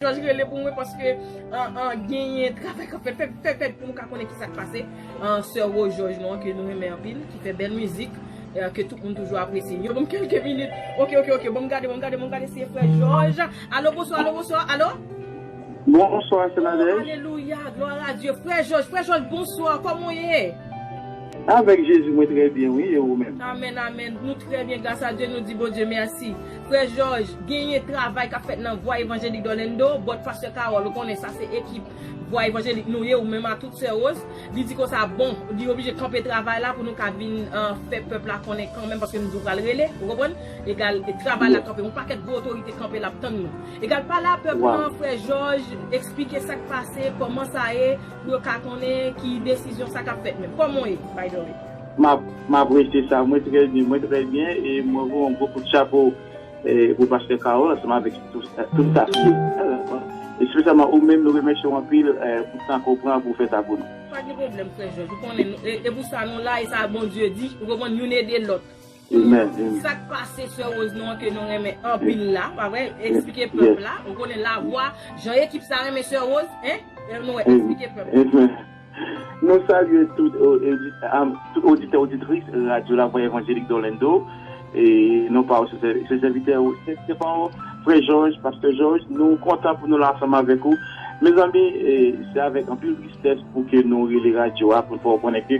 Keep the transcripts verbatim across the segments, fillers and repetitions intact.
Jòj rele pou mwen paske an, an, genyen travay k ap fèt. Fè, fè, fè pou nou ka konnen ki sa k pase. An, sè Rose Jòj nou an ke nou renmen anpil, ki fè bèl mizik, eh, ke tout moun toujou apresye. Yo, ban m kèlke minit. Ok, ok, ok. Ban m gade, ban m gade, ban m gade si e frè Jòj. Alo, bonswa, alo, bonswa, alo? Bonswa, se Nadège. Alelouya, glwa a Dye. Frè Jòj, frè Jòj, bonswa. Kòman w ye? Avèk Jezi, mwen trè byen, wi, e ou menm? Amèn, amèn. Nou trè byen, gras a Dye, nou di Bondye mèsi. Frè Jòj, genyen travay k ap fèt nan Vwa Evanjelik Dòlendo, bòt Pastè Carol, ou konnen sa se ekip Vwa Evanjelik nou ye, ou menm a tout sè Rose. Li di konsa, bon, li oblije kanpe travay la pou nou ka vin, eh, fè pèp la konnen kanmenm, paske nou di w pral rele, ou konprann? Egal, e travay la kanpe, yon pakèt gwo otorite kanpe l ap tann nou. Egal, pale a pèp lan, frè Jòj, eksplike sa k pase, kòman sa ye, pou yo ka konnen ki desizyon sa k ap fèt menm. Kòman w ye, by the way? M ap, m apresye sa, mwen trè byen, mwen trè byen, e mwen voye yon gwo kout chapo, eh, pou Pastè Carol, ansanm avèk tout, tout staf li. Espesyalman ou menm, nou remèsye w anpil, eh, pou tan ke w pran pou w fè sa pou nou. Pa gen pwoblèm, frè Jòj. Ou konnen, nou, e, e pou sa nou la, e sa Bondye di, ou konprann, youn ede lòt. Amen, amen. Sa k pase sè Rose nou an ke nou renmen anpil la, pa vre? Eksplike pèp la. Ou konnen lavwa, jan ekip sa renmen sè Rose, en? Nou wè, eksplike pèp la. Amen. Nou salye tout, eh, edi- am, tout oditè, oditris radyo Lavwa Evanjelik Dòlendo. E non pa w, se sè- se sèvitè ou, se, se pa w, frè Jòj, pastè Jòj, nou kontan pou nou la ansanm avèk ou. Mezanmi, eh, se avèk anpil tristès pou ke nou rele radyo a, pou n fè w konnen ke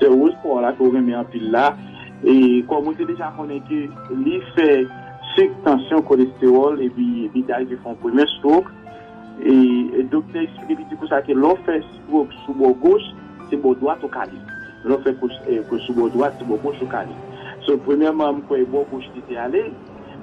sè Rose pa w la, ke w renmen anpil la. E kòm ou te deja konnen ke li fè sik, tansyon, kolestewòl, epi li te arive fè yon premye stroke. E, e doktè eksplike li di konsa ke lè w fè stroke sou bò goch, se bò dwat ou kale. Lè w fè kouch, eh, kouch sou bò dwat, se bò goch ou kale. So, premyèman, m kwè e bò goch li te ale,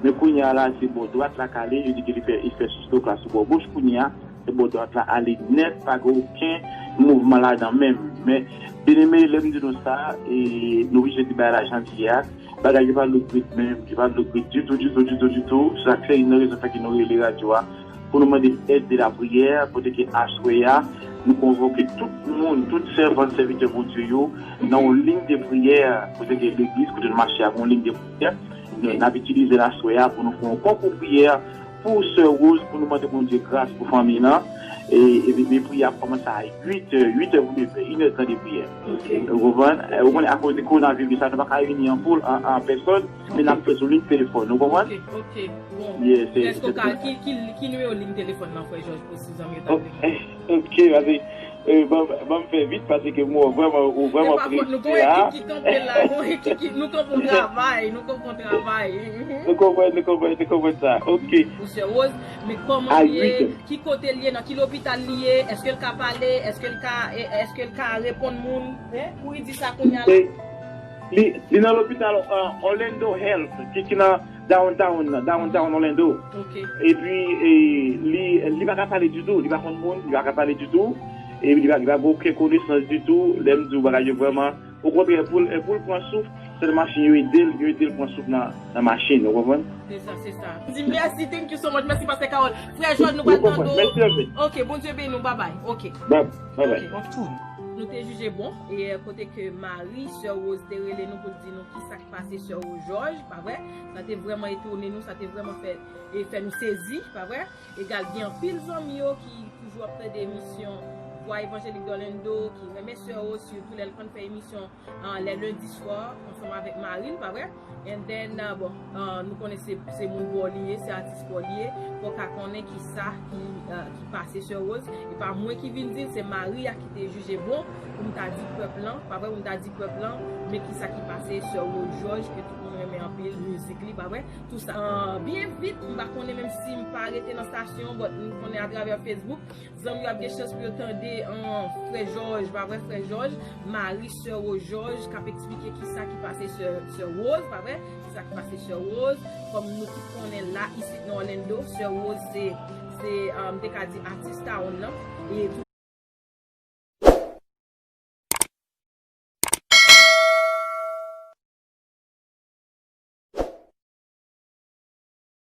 men kounye a la, se bò dwat la kale, yo di ke li fè, li fè stroke la sou bò goch kounye a, se bò dwat la ale nèt, pa gen okenn mouvman ladan menm. Men, byeneme, lè m di nou sa, e, nou oblije di bagay la jan l ye a, bagay yo pa look great menm, yo pa look great ditou, ditou, ditou, ditou. Se sa k fè youn nan rezon fè ke nou rele radyo a, pou nou mande èd de lapriyè, kote ke aswè a, nou konvoke tout moun, tout sèvant, sèvitè Bondye yo, nan yon liy de priyè, kote ke legliz, kote nou mache a, yon liy de priyè. Nou, n ap itilize l aswè a pou nou fè yon konkou priyè pou sè Rose, pou nou mande Bondye gras pou fanmi lan. E, e, e priyè ap kòmanse a uit è, uit è pou nèf è, inèdtan de priyè. Ou konprann? E, ou konnen, akoz de kowonaviris la, nou pa ka reyini an foul, an, an pèsòn, men n ap fè sou liy telefòn, ou konprann? Ok, ok. Bon. Èske w ka, ki, ki, ki nimewo liy telefòn nan, frè Jòj, pou si zanmi yo ta vle? Ok, paske, eh, ban, ban m fè vit, paske m wè w vrèman, ou vrèman prese la. Ki, ki kanpe la, ki, ki, nou kanpe yon travay, nou kanpe yon travay. Nou konprann, nou konprann, nou konprann sa. Ok. Pou sè Rose, men kòman l ye, ki kote l ye, nan ki lopital li ye, èske l ka pale, èske l ka, e, èske l ka reponn moun, hein? Kouri di sa kounye a la. Li, li nan lopital, uh, Orlando Health, ki, ki nan downtown, downtown Orlando. Ok. Epi, e, li, li pa ka pale ditou, li pa konn moun, li pa ka pale ditou. E li pa, li pa gen okenn konesans ditou. Lè m di w bagay yo vrèman, okontrè, pou l, pou l pran souf, se nan machin yo ede l, yo ede l pran souf nan, nan machin, ou konprann? Se sa, se sa. Di mèsi, thank you so much. Mèsi, pastè Carol. Frè Jòj, nou pral tande w. Mèsi anpil. Ok, Bondye beni w, babay. Ok. Babay. Ok, bon. Nou te jije bon, e kote ke Mari, sè Rose, te rele nou pou l di nou ki sa k pase sè Rose Jòj, pa vre? Sa te vrèman etone nou, sa te vrèman fè, e fè nou sezi, pa vre? Egal, gen anpil zanmi yo ki toujou ap tande emisyon Vwa Evanjelik Dòlendo, ki renmen sè Rose, sitou lè l konn fè emisyon, ah, lè lendi swa, ansanm avèk mari l, pa vre? And then, ah, bon, ah, nou konnen se, se moun pa w li ye, se atis pa w li ye, fò w ka konnen ki sa ki, ah, ki pase sè Rose. E pa mwen ki vin di l, se mari a ki te jije bon pou m ta di pèp lan, pa vre, pou m ta di pèp lan, men ki sa ki pase sè Rose Jòj, ke tout moun renmen anpil mizik li, pa vre, tou sa. Ah, byen vit, m pa konnen menm si m pa rete nan stasyon, but m konnen atravè Facebook, zanmi yo ap gen chans pou yo tande, ah, frè Jòj, pa vre, frè Jòj, mari sè Rose Jòj, k ap eksplike ki sa ki pase sè, sè Rose, pa vre, ki sa ki pase sè Rose, kòm nou tout konnen la, isit nan Orlando, sè Rose se, se, ah, m te ka di atis town nan, e tout